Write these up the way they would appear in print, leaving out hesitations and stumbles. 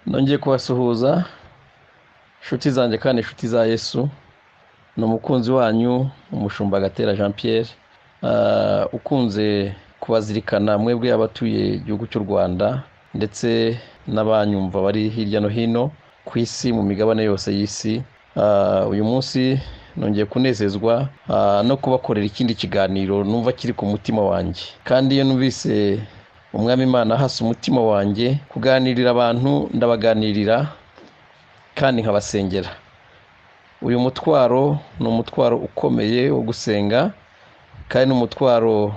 Nongeye kubasuhuza inshuti zanjye kandi inshuti za Yesu. Ni umukunzi wanyu umushumba Gatera Jean Pierre, ukunze kubazirikana mwebwe abatuye igihugu cy'u Rwanda ndetse n'abanyumva bari hirya no hino ku isi, mu migabane yose y'isi. Uyu munsi nongeye kunezezwa no kubakorera ikindi kiganiro numva kiri ku mutima wanjye, kandi iyo numvise Umwami Imana ahasa umutima wanjye kuganirira abantu, ndabaganirira kandi nkabasengera. Uyu mutwaro ni umutwaro ukomeye wo gusenga, kandi ni umutwaro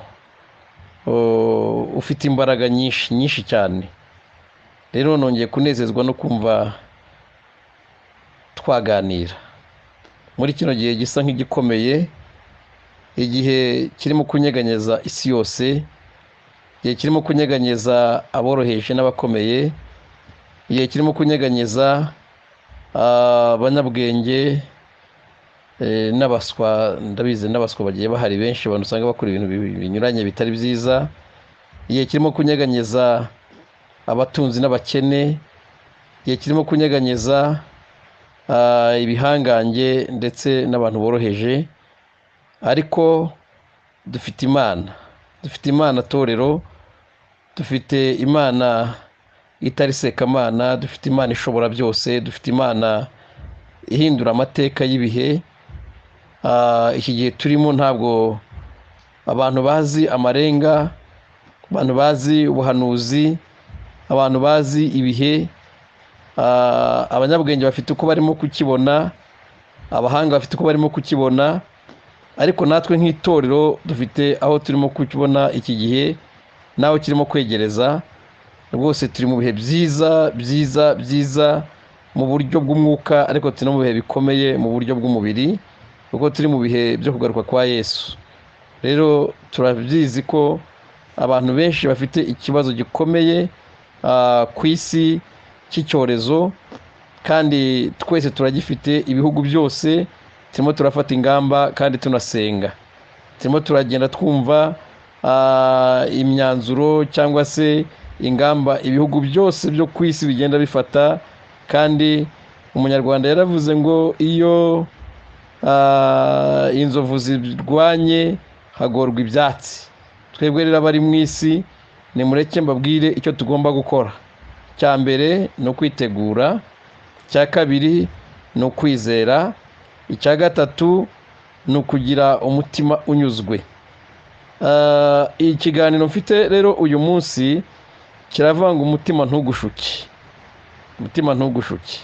ufite imbaraga nyinshi nyinshi cyane. Rero nongeye kunezezwa no kumva twaganira muri kino gihe gisa nk'igikomeye, igihe kirimo kunyeganyeza isi yose, igihe kirimo kunyeganyeza aboroheje n'abakomeye, igihe kirimo kunyeganyeza abanyabwenge n'abaswa. Ndabizi n'abaswa bagiye bahari benshi, abantu usanga bakora ibintu binyuranye bitari byiza. Igihe kirimo kunyeganyeza abatunzi n'abakene, igihe kirimo kunyeganyeza ibihangange ndetse n'abantu boroheje. Ariko dufite Imana, dufite Imana torero, dufite Imana itari sekamana, dufite Imana ishobora byose, dufite Imana ihindura amateka y'ibihe. Iki gihe turimo ntabwo abantu bazi amarenga, abantu bazi ubuhanuzi, abantu bazi ibihe. Abanyabwenge bafite uko barimo kukibona, abahanga bafite uko barimo kukibona, ariko natwe nk'itorero dufite aho turimo kukibona iki gihe n'aho kirimo kwegereza. Rwose turi mu bihe byiza byiza byiza mu buryo bw'umwuka, ariko turi no mu bihe bikomeye mu buryo bw'umubiri, kuko turi mu bihe byo kugaruka kwa Yesu. Rero turabizi ko abantu benshi bafite ikibazo gikomeye ku isi cy'icyorezo, kandi twese turagifite. Ibihugu byose turimo turafata ingamba kandi tunasenga, turimo turagenda twumva imyanzuro cyangwa se ingamba ibihugu byose byo ku isi bigenda bifata. Kandi umunyarwanda yaravuze ngo iyo inzovu zirwanye hagorwa ibyatsi. Twebwe rero abari mu isi, nimureke mbabwire icyo tugomba gukora. Icya mbere ni ukwitegura, icya kabiri ni ukwizera, icya gatatu ni ukugira umutima unyuzwe. Ikiganiro mfite rero uyu munsi kiravuga ngo umutima ntugushuke, umutima ntugushuke.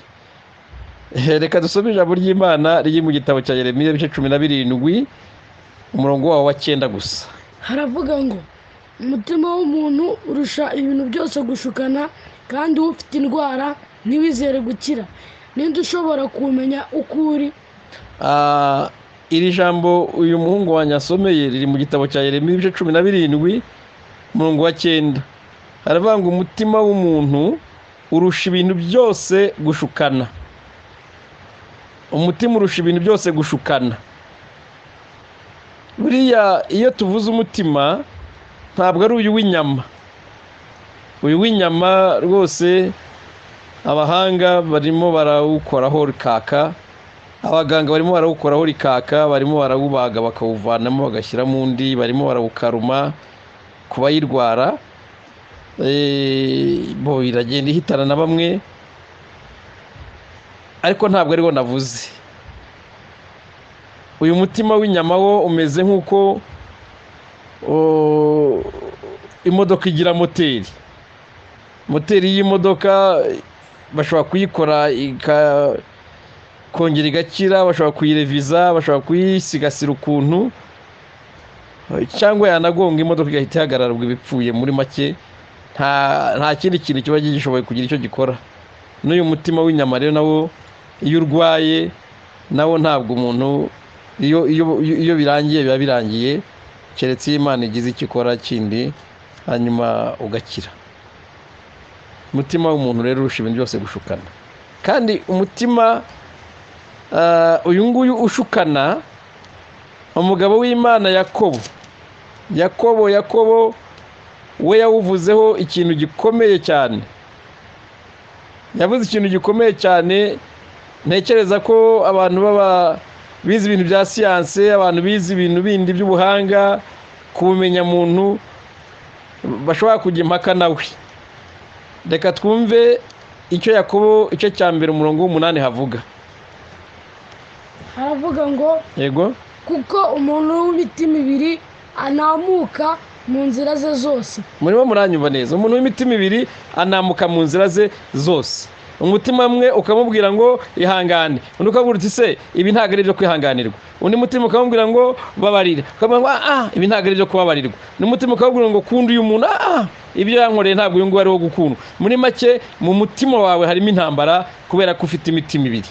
Reka dusome ijambo ry'Imana riri mu gitabo cya Yeremiya ibice 17 umurongo wawo wa 9 gusa. Haravuga ngo umutima w'umuntu urusha ibintu byose gushukana, kandi ufite indwara ntiwizere gukira, ninde ushobora kumenya uko uri? Iri jambo uyu muhungu wanjye asomeye riri mu gitabo cya Yeremiya ibice 17 umurongo wa 9. Haravuga ngo umutima w'umuntu urusha ibintu byose gushukana. Umutima urusha ibintu byose gushukana. Buriya iyo tuvuze umutima ntabwo ari uyu w'inyama. Uyu w'inyama rwose abahanga barimo barawukoraho rikaka, abaganga barimo barawukoraho rikaka, barimo barawubaga bakawuvanamo bagashyiramo undi, barimo barawukaruma ku bayirwara. Bo iragenda ihitana na bamwe, ariko ntabwo ariwo navuze. Uyu mutima w'inyama wo umeze nk'uko imodoka igira moteri. Moteri y'imodoka bashobora kuyikora ikongera igakira, bashobora kuyireviza, bashobora kuyisigasira ukuntu, cyangwa yanagonga imodoka igahita ihagarara, ubwo ibipfuye muri make, nta kindi kintu kiba gishoboye kugira icyo gikora. N'uyu mutima w'inyama rero nawo iyo urwaye nawo ntabwo umuntu iyo birangiye biba birangiye, keretse iyo Imana igize icyo ikora kindi hanyuma ugakira. Umutima w'umuntu rero urusha ibintu byose gushukana. Kandi umutima uyu nguyu ushukana, umugabo w'Imana Yakobo, Yakobo we yawuvuzeho ikintu gikomeye cyane. Yavuze ikintu gikomeye cyane. Ntekereza ko abantu baba bize ibintu bya siyanse, abantu bize ibintu bindi by'ubuhanga ku bumenyamuntu, bashobora kujya impaka nawe. Reka twumve icyo Yakobo igice cya 1 umurongo w'8 havuga. Haravuga ngo: Yego. Kuko umuntu w'imitima ibiri anamuka mu nzira ze zose. Murimo muranyumva neza? Umuntu w'imitima ibiri anamuka mu nzira ze zose. Umutima umwe ukamubwira ngo ihangane, undi ukamubwira uti se ibi ntabwo ari ibyo kwihanganirwa, undi mutima ukamubwira ngo babarira, ukamubwira ngo ah, ibi ntabwo ari ibyo kubabarirwa, undi mutima ukamubwira ngo kunda uyu muntu, ah, ibyo yankoreye ntabwo uyu nguyu ari uwo gukundwa. Muri make, mu mutima wawe harimo intambara kubera ko ufite imitima ibiri.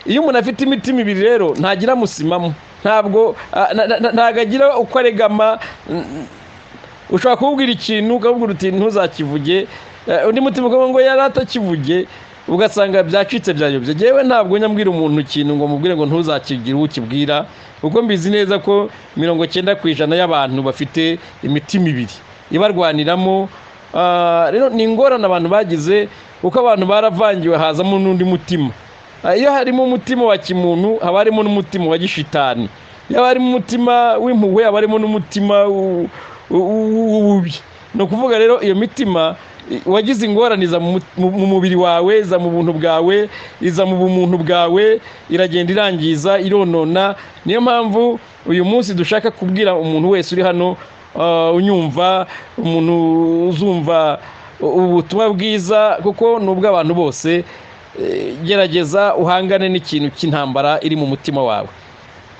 Iyo umuntu afite imitima ibiri rero ntagira musimamo, ntabwo ntabwo agira uko aregama. Ushobora kumubwira ikintu ukamubwira uti ntuzakivuge, undi mutima ukavuga ngo yari atakivuge, ugasanga byacitse byayobye. Njyewe ntabwo njya mbwira umuntu ikintu ngo mubwire ngo ntuzakigire uwo ukibwira, kuko mbizi neza ko 90% y'abantu bafite imitima ibiri ibarwaniramo. Rero ni ingorane abantu bagize, kuko abantu baravangiwe hazamo n'undi mutima. Iyo harimo umutima wa kimuntu haba harimo n'umutima wa gishitani, iyo harimo umutima w'impuhwe haba harimo n'umutima w'ububi. Ni ukuvuga rero iyo mitima wagize ingorane iza mu mubiri wawe, iza mu buntu bwawe, iza mu bumuntu bwawe, iragenda irangiza, ironona. Niyo mpamvu uyu munsi dushaka kubwira umuntu wese uri hano unyumva, umuntu uzumva ubutumwa bwiza, kuko ni ubw'abantu bose. Gerageza uhangane n'ikintu cy'intambara iri mu mutima wawe.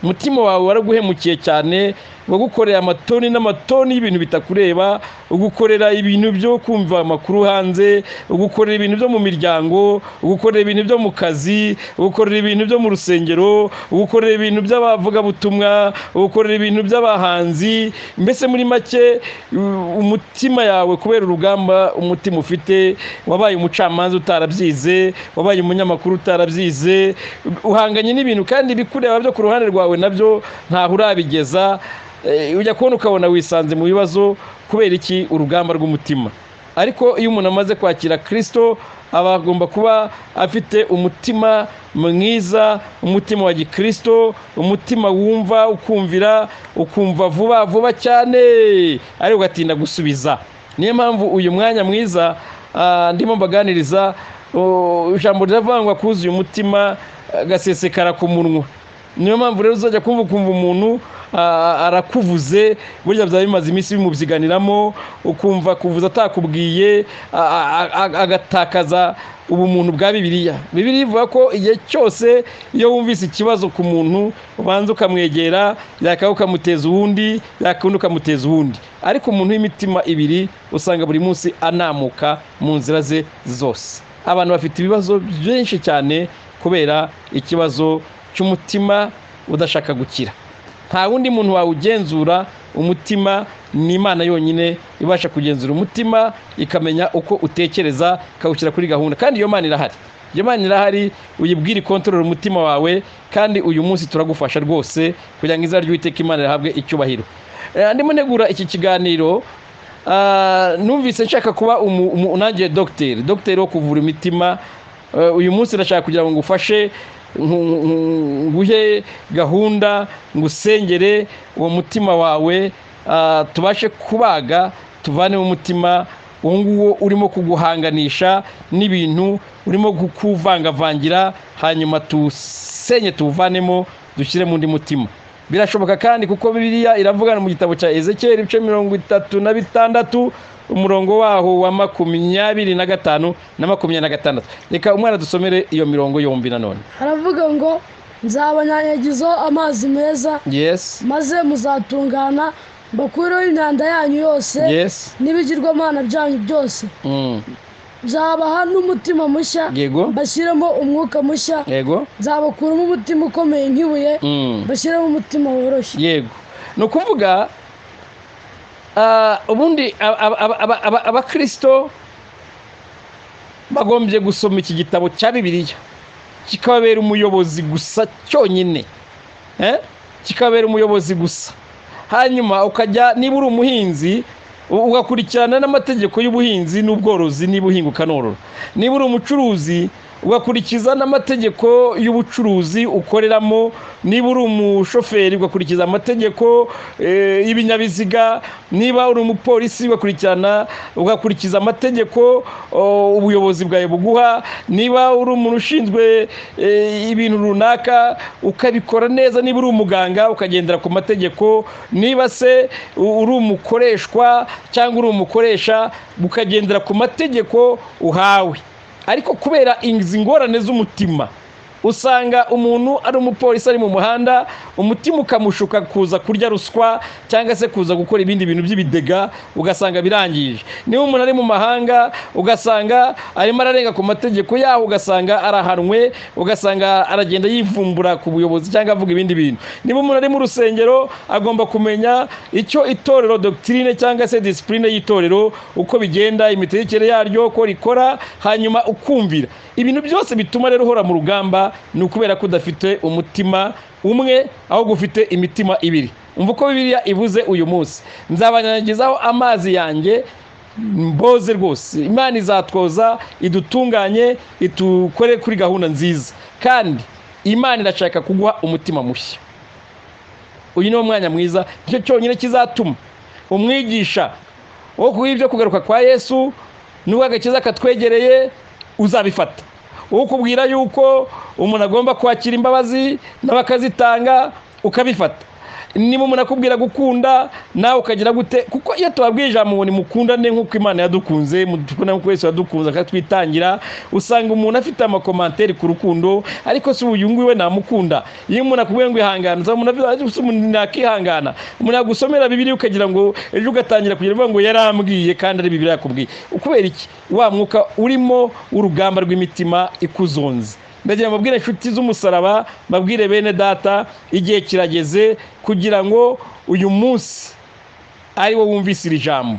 Umutima wawe waraguhemukiye cyane, wagukoreye amatoni n'amatoni y'ibintu bitakureba, ugukorera ibintu byo kumva amakuru hanze, ugukorera ibintu byo mu miryango, ugukorera ibintu byo mu kazi, ugukorera ibintu byo mu rusengero, ugukorera ibintu by'abavugabutumwa, ugukorera ibintu by'abahanzi. Mbese muri make umutima yawe kubera urugamba umutima ufite, wabaye umucamanza utarabyize, wabaye umunyamakuru utarabyize, uhanganye n'ibintu kandi ibikureba byo ku ruhande rwawe nabyo ntaho urabigeza. Ujya kubona ukabona wisanze mu bibazo kubera iki? Urugamba rw'umutima. Ariko iyo umuntu amaze kwakira Kristo aba agomba kuba afite umutima mwiza, umutima wa gikristo, umutima wumva, ukumvira, ukumva vuba vuba cyane, ariko ugatinda gusubiza. Niyo mpamvu uyu mwanya mwiza ndimo mbaganiriza, ijambo riravangwa kuzuye umutima gasesekara ku munwa. Niyo mpamvu rero uzajya kumva ukumva umuntu arakuvuze, burya byaba bimaze iminsi bimubyiganiramo, ukumva kuvuza atakubwiye, agatakaza ubumuntu bwa Bibiliya. Bibiliya ivuga ko igihe cyose iyo wumvise ikibazo ku muntu ubanza ukamwegera, yakaba ukamuteza uwundi, yakunda ukamuteza uwundi. Ariko umuntu w'imitima ibiri usanga buri munsi anamuka mu nzira ze zose. Abantu bafite ibibazo byinshi cyane kubera ikibazo cy'umutima udashaka gukira. Nta wundi muntu wawugenzura umutima, ni Imana yonyine ibasha kugenzura umutima, ikamenya uko utekereza, ikawushyira kuri gahunda. Kandi iyo Mana irahari, iyo Mana irahari, uyibwire ikontorora umutima wawe. Kandi uyu munsi turagufasha rwose kugira ngo izina ry'Uwiteka Imana rihabwe icyubahiro. Ndimo ntegura iki kiganiro, numvise nshaka kuba nanjye dogiteri wo kuvura imitima. Uyu munsi ndashaka kugira ngo ngufashe, nguhe gahunda, ngusengere uwo mutima wawe, tubashe kubaga tuvanemo umutima uwo nguwo urimo kuguhanganisha n'ibintu urimo kukuvangavangira, hanyuma tusenye tuwuvanemo dushyire mu undi mutima. Birashoboka kandi, kuko Bibiliya iravugana mu gitabo cya Ezekiyeli ibice 36 umurongo waho wa 25 na 26. Reka umwana dusomere iyo mirongo yombi nanone. Haravuga ngo: nzabanyanyagizaho amazi meza, Yes. maze muzatungana, mbakureho imyanda yanyu yose Yes. n'ibigirwamana byanyu byose. Nzabaha n'umutima mushya, Yego. mbashyiremo umwuka mushya. Yego. Nzabakuramo umutima ukomeye nk'ibuye, mbashyiremo umutima woroshye. Yego. Ni ukuvuga ubundi abakristo bagombye gusoma iki gitabo cya Bibiliya kikababera umuyobozi gusa cyonyine, kikababera umuyobozi gusa. Hanyuma ukajya, niba uri umuhinzi, Ugakurikirana n'amategeko y'ubuhinzi n'ubworozi niba uhinga ukanorora. Niba uri umucuruzi, ugakurikiza n'amategeko y'ubucuruzi ukoreramo. Niba uri umushoferi, ugakurikiza amategeko y'ibinyabiziga. Niba uri umupolisi, ugakurikiza amategeko ubuyobozi bwawe buguha. Niba uri umuntu ushinzwe ibintu runaka, ukabikora neza. Niba uri umuganga, ukagendera ku mategeko. Niba se uri umukoreshwa cyangwa uri umukoresha, ukagendera ku mategeko uhawe. Ariko kubera izi ngorane z'umutima, usanga umuntu ari umupolisi ari mu muhanda, umutima ukamushuka kuza kurya ruswa cyangwa se kuza gukora ibindi bintu by'ibidega, ugasanga birangije. Niba umuntu ari mu mahanga, ugasanga arimo ararenga ku mategeko yaho, ugasanga arahanwe, ugasanga aragenda yivumbura ku buyobozi cyangwa avuga ibindi bintu. Niba umuntu ari mu rusengero, agomba kumenya icyo itorero, doctrine cyangwa se discipline y'itorero, uko bigenda, imitegekere yaryo, uko rikora, hanyuma ukumvira. Ibintu byose bituma rero uhora mu rugamba ni ukubera ko udafite umutima umwe, ahubwo ufite imitima ibiri. Umva uko Bibiliya ivuze uyu munsi: nzabanyanyagizaho amazi yanjye mboze. Rwose Imana izatwoza, idutunganye, itukore kuri gahunda nziza. Kandi Imana irashaka kuguha umutima mushya. Uyu ni wo mwanya mwiza, nicyo cyonyine kizatuma umwigisha wo kuba ibyo kugaruka kwa Yesu nubwo agakiza katwegereye uzabifata, ukubwira yuko umuntu agomba kwakira imbabazi nawe akazitanga, ukabifata. Niba umuntu akubwira gukunda, nawe ukagira gute? Kuko iyo tubabwiye ijambo ngo nimukundane nk'uko Imana yadukunze, mukundane nk'uko Yesu yadukunze akatwitangira, usanga umuntu afite amacommentaires ku rukundo. Ariko si uyu nguyu we namukunda? Iyo umuntu akubwiye ngo ihangane, usanga umuntu afite, ese umuntu nakihangana? Umuntu yagusomera Bibiliya, ukagira ngo ejo ugatangira kugira ngo yarambwiye, kandi ari Bibiliya yakubwiye. Kubera iki? Wa mwuka urimo w'urugamba rw'imitima ikuzonze. Ndagira ngo mbabwire, inshuti z'umusaraba, mbabwire bene data, igihe kirageze kugira ngo uyu munsi ari wo wumvise iri jambo,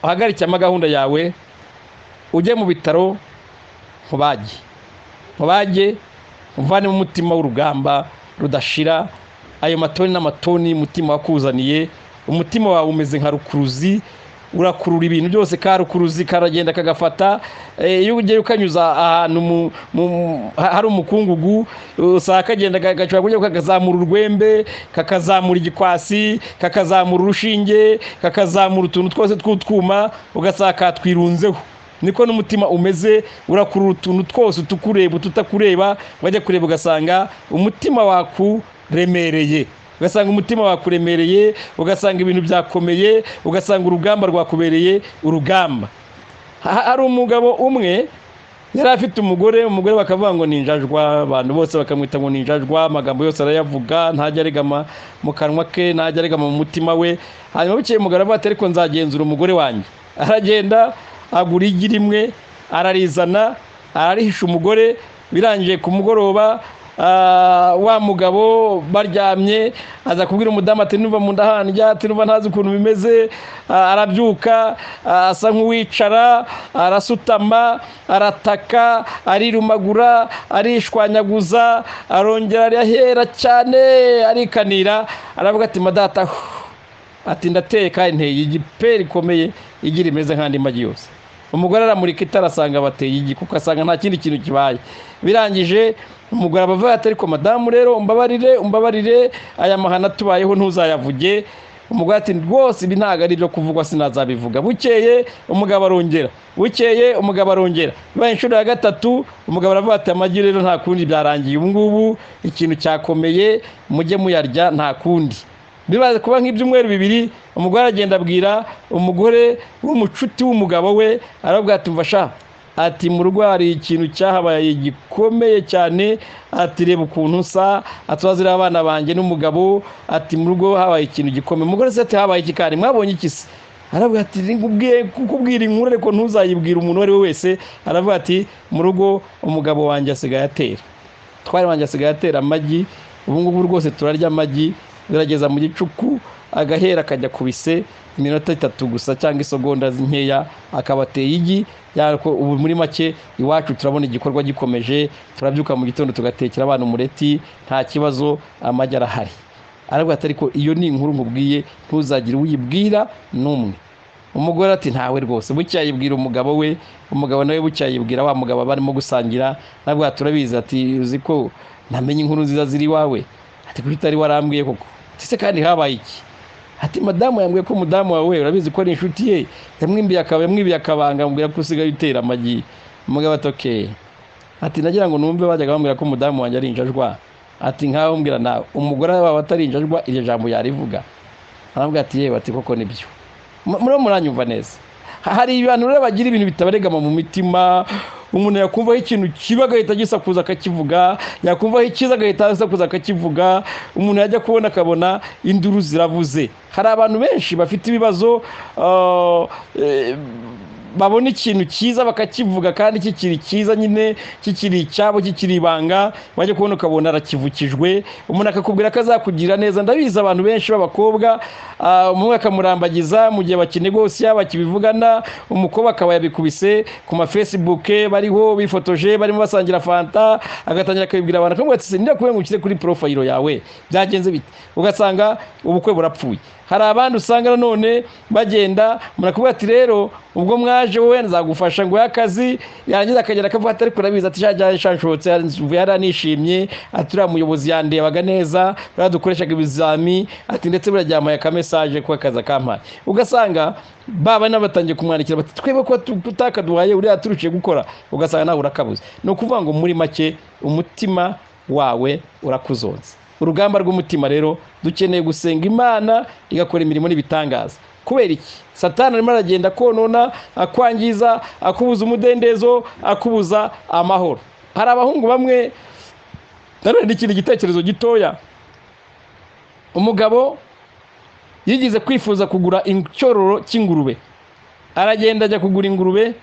uhagarike gahunda yawe, ujye mu bitaro, nkubage, nkubage, uvanemo umutima w'urugamba rudashira, ayo matoni n'amatoni umutima wakuzaniye. Umutima wawe umeze nka rukuruzi, urakurura ibintu byose. Ka rukuruzi karagenda kagafata. Iyo ugiye ukanyuza ahantu hari umukungugu, usanga kagenda gashobora kujya kakazamura urwembe, kakazamura igikwasi, kakazamura urushinge, kakazamura utuntu twose tw'utwuma, ugasanga katwirunzeho. Niko n'umutima umeze, urakurura utuntu twose, utukureba, ututakureba. Wajya kureba ugasanga umutima wakuremereye, ugasanga umutima wakuremereye, ugasanga ibintu byakomeye, ugasanga urugamba rwakubereye urugamba. Hari umugabo umwe yari afite umugore, umugore bakavuga ngo ni injajwa, abantu bose bakamwita ngo ni injajwa, amagambo yose arayavuga, ntajya aregama mu kanwa ke, ntajya aregama mu mutima we. Hanyuma bukeye umugabo aravuga ati: "Ariko nzagenzura umugore wanjye." Aragenda agura igi rimwe, ararizana, ararihisha umugore. Birangije, ku mugoroba wa mugabo baryamye, aza kubwira umudamu ati: "Numva mu nda handya," ati: "Numva ntazi ukuntu bimeze." Arabyuka, asa nk'uwicara, arasutama, arataka, arirumagura, arishwanyaguza, arongera arahera cyane, arikanira, aravuga ati: "Madata," ati: "ndateye kandi nteye igi pe rikomeye, igi rimeze nk'andi magi yose." Umugore aramurika itara, asanga bateye igi, kuko asanga nta kindi kintu kibaye. Birangije, umugore abavuga ati: "Ariko madamu rero, umbabarire, umbabarire, aya mahano tubayeho ntuzayavuge." Umugore ati: "Rwose ibi ntabwo ari ibyo kuvugwa, sinazabivuga." Bukeye umugabo arongera, bukeye umugabo arongera, bibaye inshuro ya gatatu, umugabo aravuga ati: "Amagi rero nta kundi, byarangiye, ubu ngubu ikintu cyakomeye, mujye muyarya, nta kundi." Bibaze kuba nk'ibyumweru 2, umugore aragenda abwira umugore w'umucuti w'umugabo we, aravuga ati: "Mva sha," ati: "mu rugo hari ikintu cyahabaye gikomeye cyane," ati: "reba ukuntu nsa," ati: "wazira abana banjye n'umugabo," ati: "mu rugo habaye ikintu gikomeye." Umugore se ati: "Habaye iki? Kandi mwabonye iki se?" Aravuga ati: "Nkubwiye kukubwira inkuru, ariko ntuzayibwire umuntu uwo ari we wese." Aravuga ati: "Mu rugo umugabo wanjye asigaye atera, twari wanjye asigaye atera amagi. Ubu ngubu rwose turarya amagi, birageza mu gicuku agahera akajya ku bise, iminota 3 gusa cyangwa isegonda nkeya akaba ateye igi. Ubu muri make iwacu turabona igikorwa gikomeje, turabyuka mu gitondo tugatekera abana umureti, nta kibazo, amagi arahari." Aravuga ati ariko iyo ni inkuru nkubwiye, ntuzagire uyibwira n'umwe. Umugore ati ntawe rwose. Bucya yibwira umugabo we, umugabo nawe bucya yibwira wa mugabo barimo gusangira. Nabwo turabizi, ati uzi ko namenye inkuru nziza ziri iwawe, ati kuki utari warambwiye koko? Ese kandi habaye iki? Ati madamu yambwiye ko umudamu wawe urabizi ko ari inshuti ye, yamwibiye akabanga, amubwira ko usigaye utera amagi. Umugabo ati okay. Ati nagira ngo numve bajyaga bambwira ko umudamu wanjye ari injajwa. Ati nkaho mbwira nawe umugore waba atari injajwa iryo jambo yarivuga. Arambwira ati yewe, ati koko nibyo. Muriho muranyumva neza. Hari abantu rero bagira ibintu bitabaregama mu mitima. Umuntu yakumvaho ikintu kibi agahita agisakuza akakivuga, yakumvaho icyiza agahita asakuza akakivuga. Umuntu yajya kubona akabona induru ziravuze. Hari abantu benshi bafite ibibazo, babona ikintu cyiza bakakivuga kandi kikiri cyiza nyine, kikiri icyabo, kikiri ibanga, wajya kubona ukabona arakivukijwe. Umuntu akakubwira ko azakugira neza. Ndabizi abantu benshi b'abakobwa, umwe akamurambagiza mu gihe bakinegosiya bakibivugana, umukobwa akaba yabikubise ku ma Facebook, bariho bifotoje barimo basangira fanta, agatangira akabibwira abantu, akamubwira ati ndakubwiye ngo ushyire kuri profile yawe, byagenze bite? Ugasanga ubukwe burapfuye. Hari abandi usanga nanone bagenda, murakubwira ati rero ubwo mwaje wowe nzagufasha ngo akazi, yarangiza akagera akavuga ati ariko urabizi, ati shanshotse mvuye hariya nishimye, ati uriya muyobozi yandebaga neza, uriya dukoreshaga ibizami, ati ndetse buriya yampaye aka message ko akazi akampaye. Ugasanga baba n'abatangiye kumwandikira bati twebwe ko tutakaduhaye uriya turuciye gukora, ugasanga nawe urakabuze. Ni ukuvuga ngo muri make umutima wawe urakuzonze. Urugamba rw'umutima rero dukeneye gusenga Imana igakora imirimo n'ibitangaza. Kubera iki? Satani arimo aragenda konona, akwangiza, akubuza umudendezo, akubuza amahoro. Hari abahungu bamwe, nanone n'ikindi gitekerezo gitoya. Umugabo yigize kwifuza kugura icyororo cy'ingurube, aragenda ajya kugura ingurube,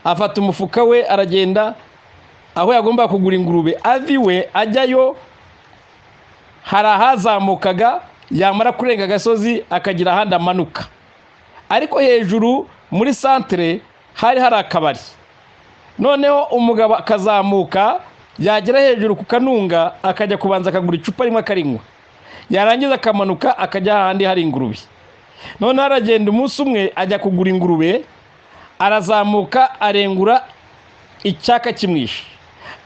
afata umufuka we aragenda aho yagomba kugura ingurube, ava iwe ajyayo hari ahazamukaga, yamara kurenga agasozi akagira ahandi amanuka. Ariko hejuru muri santere hari hari akabari. Noneho umugabo akazamuka, yagera hejuru ku kanunga akajya kubanza akagura icupa rimwe akarinywa, yarangiza akamanuka akajya ahandi hari ingurube. Noneho aragenda umunsi umwe ajya kugura ingurube, arazamuka arengura icyaka kimwishe,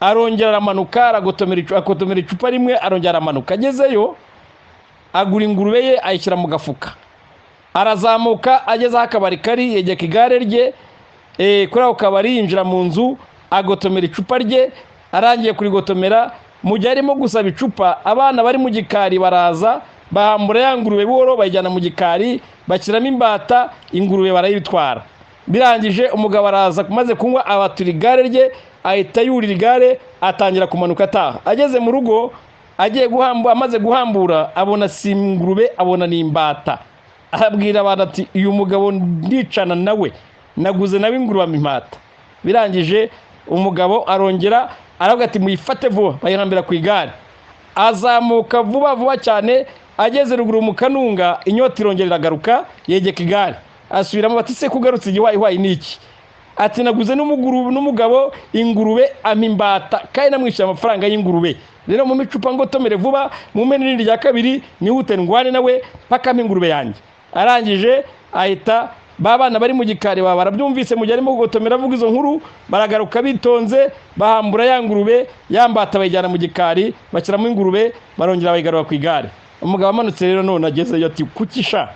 arongera aramanuka, agotomera icupa rimwe, arongera aramanuka. Agezeyo agura ingurube ye ayishyira mu gafuka, arazamuka ageze aho akabari kari, yegeka igare rye kuri ako kabari, yinjira mu nzu agotomera icupa rye. Arangiye kurigotomera, mu gihe arimo gusaba icupa, abana bari mu gikari baraza bahambura ya ngurube buhoro, bayijyana mu gikari, bashyiramo imbata, ingurube barayitwara. Birangije umugabo araza maze kunywa, abatura igare rye, ahita yurira igare atangira kumanuka ataha. Ageze mu rugo agiye guhambura, amaze guhambura abona si ingurube, abona ni imbata. Arabwira abantu ati uyu mugabo ndicana nawe, naguze nawe ingurube impata. Birangije umugabo arongera aravuga ati muyifate vuba, bayihambira ku igare. Azamuka vuba vuba cyane, ageze ruguru mu kanunga inyota irongera iragaruka, yegeka igare asubiramo bati se kugarutse igiwayiwayi ni iki? Ati naguze n'umugabo ingurube ampa imbata, kandi namwishyuye amafaranga y'ingurube. Rero mu micupa ngo tomere vuba, mu mene n'irindi rya kabiri nihute ndwane nawe mpaka ampa ingurube yanjye. Arangije ahita ba bana bari mu gikari baba barabyumvise, mu gihe arimo kugotomera avuga izo nkuru, baragaruka bitonze, bahambura ya ngurube, ya mbata bayijyana mu gikari, bashyiramo ingurube, barongera bayigarura ku igare. Umugabo amanutse rero none agezeyo ati kuki sha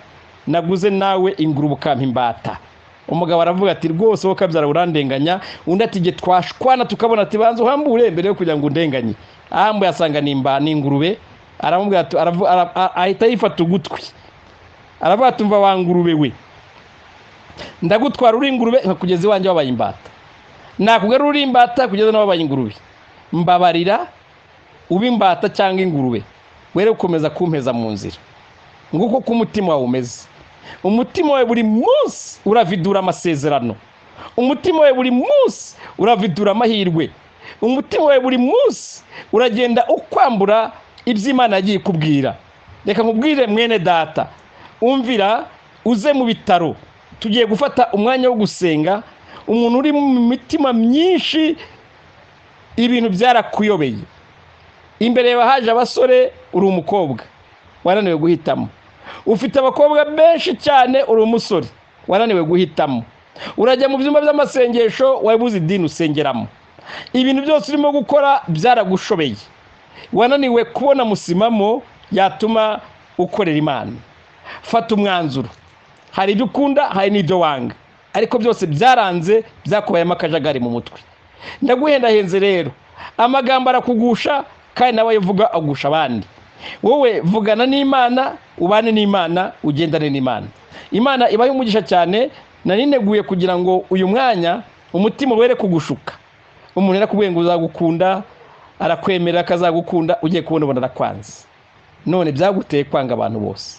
naguze nawe ingurube ukampa imbata? Umugabo aravuga ati rwose wowe kabyara urandenganya. Undi ati jye twashwana tukabona, ati banza uhambure mbere yo kugira ngo undenganye. Ahambuye asanga ni ingurube, aramubwira ati ahita yifata ugutwi, aravuga ati umva wa ngurube we, ndagutwara uri ingurube nkakugeza iwanjye wabaye imbata, nakugarura uri imbata kugeza n'ababaye ingurube, mbabarira ube imbata cyangwa ingurube, were gukomeza kumpeza mu nzira. Nguko uko umutima wawe umeze. Umutima wawe buri munsi uravidura amasezerano, umutima wawe buri munsi uravidura amahirwe, umutima wawe buri munsi uragenda ukwambura ibyo Imana yagiye ikubwira. Reka nkubwire mwene data, umvira uze mu bitaro, tugiye gufata umwanya wo gusenga. Umuntu uri mu mitima myinshi, ibintu byarakuyobeye. Imbere yawe haje abasore, uri umukobwa, Wananiwe guhitamo. Ufite abakobwa benshi cyane, uri umusore, wananiwe guhitamo. Urajya mu byumba by'amasengesho, wabuze idini usengeramo. Ibintu byose urimo gukora byaragushobeye. Wananiwe kubona musimamo yatuma ukorera Imana. Fata umwanzuro. Hari ibyo ukunda, hari n'ibyo wanga, ariko byose byaranze, byakubayemo akajagari mu mutwe. Ndaguhendahenze rero, amagambo arakugusha kandi nawe uvuga agusha abandi. Wowe vugana n'Imana, ubane n'Imana, ugendane n'Imana. Imana ibahe umugisha cyane. Nanineguye kugira ngo uyu mwanya umutima were kugushuka. Umuntu yarakubwiye ngo uzagukunda, arakwemera akazagukunda, ugiye kubona ubona arakwanze. None byaguteye kwanga abantu bose.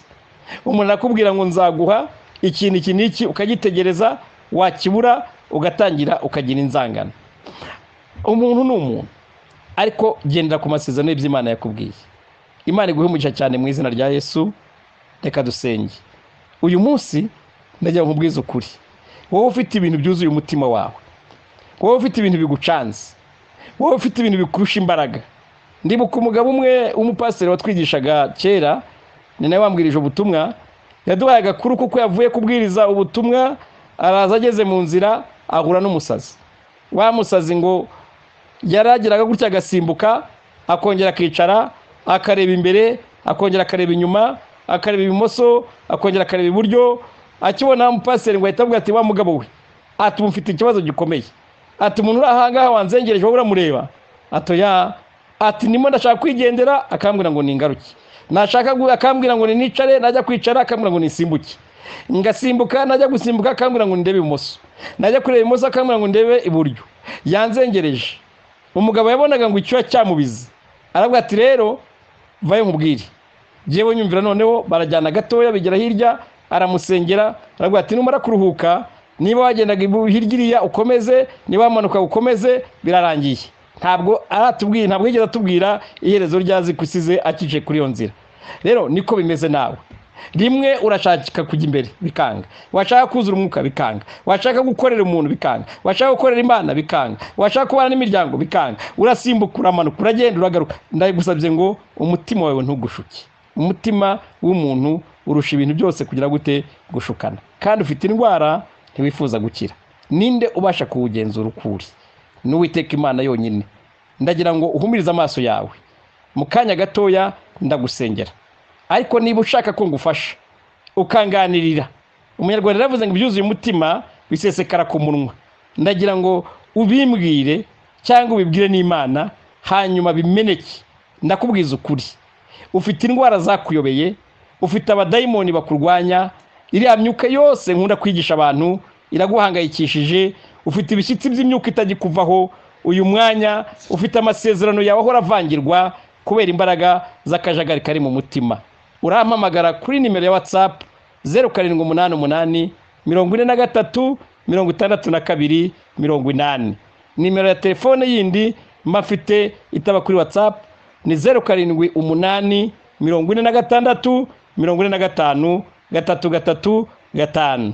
Umuntu arakubwira ngo nzaguha ikintu iki n'iki, ukagitegereza, wakibura ugatangira ukagira inzangano. Umuntu ni umuntu, ariko gendera ku masezerano y'ibyo Imana yakubwiye. Imana iguhe umugisha cyane mu izina rya Yesu. Reka dusenge. Uyu munsi ndagira ngo nkubwize ukuri. Wowe ufite ibintu byuzuye umutima wawe, wowe ufite ibintu bigucanze, wowe ufite ibintu bikurusha imbaraga. Ndibuka umugabo umwe w'umupasiteri watwigishaga kera, ni nawe wambwirije ubutumwa. Yaduhaye agakuru kuko yavuye kubwiriza ubutumwa, araza ageze mu nzira ahura n'umusazi. Wa musazi ngo yarageraga gutya agasimbuka, akongera akicara, akareba imbere, akongera akareba inyuma, akareba ibumoso, akongera akareba iburyo. Akibona umupasiteri ngo ahita avuga ati: "Wa mugabo we," ati, "ubu mfite ikibazo gikomeye," ati, "umuntu uri ahangaha wanzengereje wowe uramureba?" Ati: "Oya." Ati: "Ndimo ndashaka kwigendera, akambwira ngo ningaruke, nashaka akambwira ngo nicare, najya kwicara akambwira ngo nisimbuke, ngasimbuka, najya gusimbuka akambwira ngo ndebe ibumoso, najya kureba ibumoso akambwira ngo ndebe iburyo, yanzengereje." Umugabo yabonaga ngo icyuya cyamubize, aravuga ati: "Rero vayo nkubwire, jyewe nyumvira." Noneho barajyana gatoya, bigera hirya aramusengera, aravuga ati: "Numara kuruhuka, niba wagendaga hirya iriya ukomeze, niba wamanuka ukomeze." Birarangiye, ntabwo aratubwira, ntabwo yigeze atubwira iherezo ryazi kusize akice kuri iyo nzira. Rero niko bimeze nawe. Rimwe urashaka kujya imbere bikanga, washaka kuzura umwuka bikanga, washaka gukorera umuntu bikanga, washaka gukorera Imana bikanga, washaka kubana n'imiryango bikanga. Urasimbuka, uramanuka, uragenda, uragaruka. Ndagusabye ngo umutima wawe ntugushuke. Umutima w'umuntu urusha ibintu byose kugira gute? Gushukana. Kandi ufite indwara, ntiwifuza gukira. Ninde ubasha kuwugenzura ukuri? N'Uwiteka Imana yonyine. Ndagira ngo uhumirize amaso yawe mu kanya gatoya, ndagusengera. Ariko niba ushaka ko ngufasha ukanganirira, Umunyarwanda yaravuze ngo ibyuzuye umutima bisesekara ku munwa. Ndagira ngo ubimbwire cyangwa ubibwire n'Imana, hanyuma bimeneke. Ndakubwiza ukuri, ufite indwara zakuyobeye, ufite abadayimoni bakurwanya, iriya myuka yose nkunda kwigisha abantu iraguhangayikishije, ufite ibishyitsi by'imyuka itagikuvaho uyu mwanya, ufite amasezerano yawe ahora avangirwa kubera imbaraga z'akajagari kari mu mutima. Urampamagara kuri nimero ya WhatsApp 0788 43 62 80. Nimero ya telefone yindi mba mfite itaba kuri WhatsApp ni 078 46 45 335.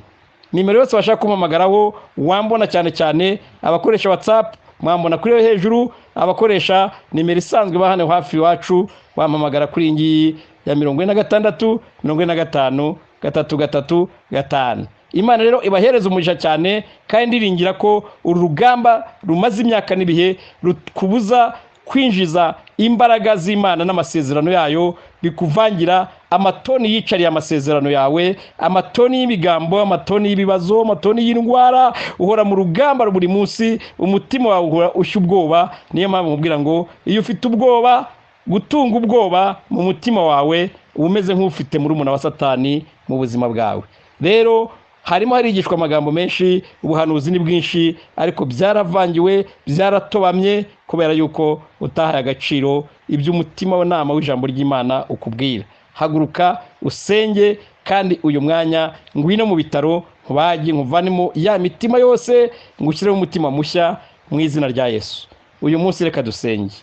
Nimero yose washaka kumpamagaraho wambona. Cyane cyane abakoresha WhatsApp mwambona kuri yo hejuru, abakoresha nimero isanzwe ba hano hafi iwacu wampamagara kuri iyi ngiyi ya 46 45 335. Imana rero ibahereza umugisha cyane, kandi ndiringira ko uru rugamba rumaze imyaka n'ibihe rukubuza kwinjiza imbaraga z'Imana n'amasezerano yayo, bikuvangira amatoni yicariye amasezerano yawe, amatoni y'ibigambo, amatoni y'ibibazo, amatoni y'indwara. Uhora mu rugamba buri munsi, umutima wawe uhora ushya ubwoba. Niyo mpamvu nkubwira ngo iyo ufite ubwoba, gutunga ubwoba mu mutima wawe, uba umeze nk'ufite murumuna wa Satani mu buzima bwawe. Rero harimo harigishwa amagambo menshi, ubuhanuzi ni bwinshi, ariko byaravangiwe, byaratobamye kubera yuko utahaye agaciro iby'umutima w'inama w'ijambo ry'Imana ukubwira. Haguruka usenge, kandi uyu mwanya ngwino mu bitaro nkubage, nkuvanemo ya mitima yose, ngushyiremo umutima mushya mu izina rya Yesu. Uyu munsi reka dusenge.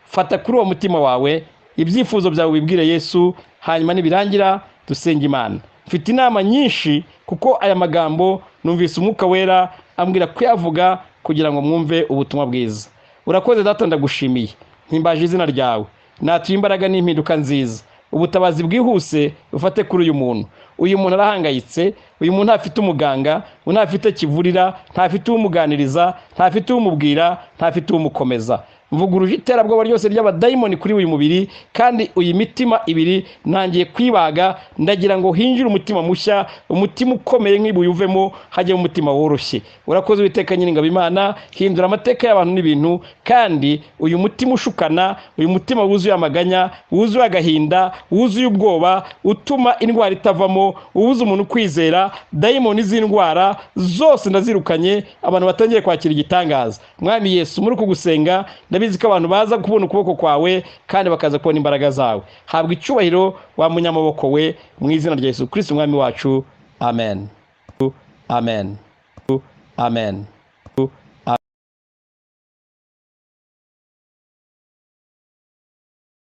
Fata kuri uwo mutima wawe, ibyifuzo byawe wibwire Yesu, hanyuma nibirangira dusenge Imana. Mfite inama nyinshi kuko aya magambo numvise Umwuka Wera ambwira kuyavuga kugira ngo mwumve ubutumwa bwiza. Urakoze Data, ndagushimiye, mpimbaje izina ryawe, natuye imbaraga n'impinduka nziza. Ubutabazi bwihuse bufate kuri uyu muntu. Uyu muntu arahangayitse, uyu muntu ntafite umuganga, ntafite kivurira, ntafite umuganiriza, ntafite umubwira, ntafite umukomeza. Mvuguruje iterabwoba ryose ry'abadayimoni kuri uyu mubiri, kandi uyu mitima ibiri ntangiye kwibaga, ndagira ngo hinjire umutima mushya, umutima ukomeye nk'ibuye uvemo, hajyemo umutima woroshye. Urakoze Uwiteka Nyiringabo Imana, hindura amateka y'abantu n'ibintu, kandi uyu mutima ushukana, uyu mutima wuzuye amaganya, wuzuye agahinda, wuzuye ubwoba, utuma indwara itavamo, ubuza umuntu kwizera, dayimoni z'indwara zose ndazirukanye, abantu batangiye kwakira igitangaza. Mwami Yesu, muri uku gusenga ndabizi ko abantu baza kubona ukuboko kwawe kandi bakaza kubona imbaraga zawe. Habwa icyubahiro wa munyamaboko we, mu izina rya Yesu Kristo umwami wacu, amen. Amen. Amen.